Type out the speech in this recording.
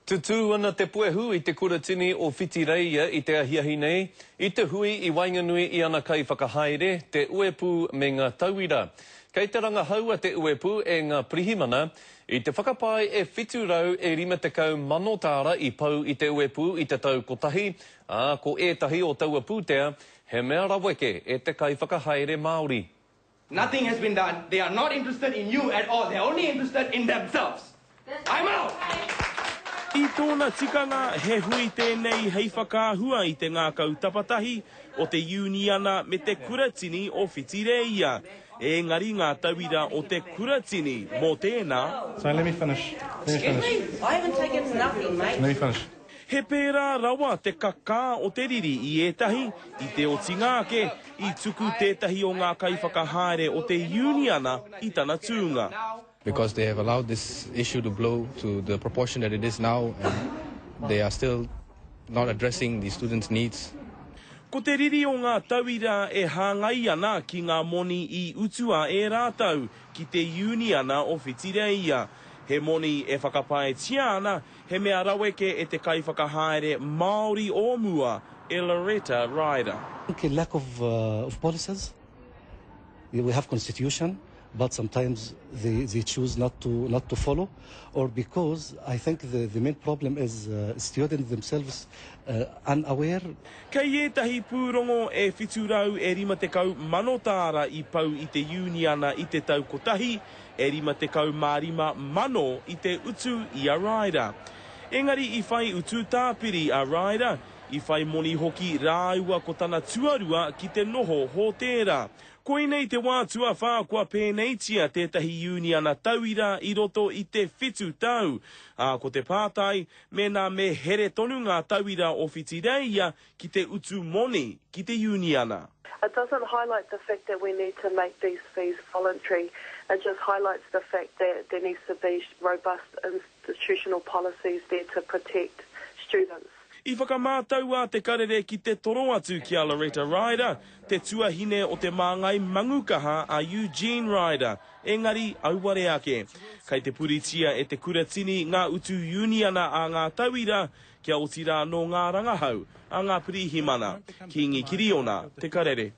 Tutū ana te puehu i te Kuratini o Whitireia i te ahiahi nei, i te hui i waenganui i ana kaiwhakahaere, te uepū me ngā tauira. Kei te rangahaua te uepū e ngā pirihimana i te whakapae e 700 e 50 mano tāra i pau i te uepū i te tau kotahi, ā, ko ētahi o taua pūtea he mea raweke e te kaiwhakahaere Māori. Nothing has been done, they are not interested in you at all, they are only interested in themselves. I'm out! I tōna tikanga, he hui tēnei hei whakaahua i te ngākau tapatahi o te uniana me te kuratini o Whitireia. Ēngari ngā tauira o te kuratini mō tēnā. Sorry, let me finish. Let me finish. Excuse me? I haven't taken nothing, mate. Let me finish. He pērā rawa te kakā o te riri i ētahi, i te otinga ake, i tuku tētahi o ngā kaiwhakahaere o te uniana i tana tūnga. Because they have allowed this issue to blow to the proportion that it is now and they are still not addressing the students' needs. Ko te riri o ngā tauira e hāngai ana ki ngā moni i utua e rātou ki te uniana o Whitireia. He moni e whakapaetia ana He mea raweke e te kaiwhakahaere Māori o mua, e Loretta Ryder. Lack of of policies, we have constitution but sometimes they they choose not to not to follow or because I think the the main problem is students themselves unaware. Kei ētahi pūrongo e 700 e 50 mano tāra i pau i te uniana i te tau kotahi, e 55 mano i te utu i a Ryder. Engari i whai utu tāpiri a Ryder, i whai moni hoki rāua ko tana tuarua ki te noho hōtēra. Koinei te wā tuawhā kua pēneitia tētahi uniana tauira i roto i te whitu tau. Ā, ko te pātai, mēnā me here tonu ngā tauira o Whitireia ki te utu moni ki te uniana. It doesn't highlight the fact that we need to make these fees voluntary, it just highlights the fact that there needs to be robust institutional policies there to protect students. I whakamātau a Te Karere ki te toro atu ki a Loretta Ryder, te tuahine o te māngai mangukaha a Eugene Ryder, engari auare ake. Kei te puritia e te Kuratini ngā utu uniana a ngā tauira Kia oti rā anō ngā rangahau a ngā pirihimana. Kīngi Kiriona, Te Karere.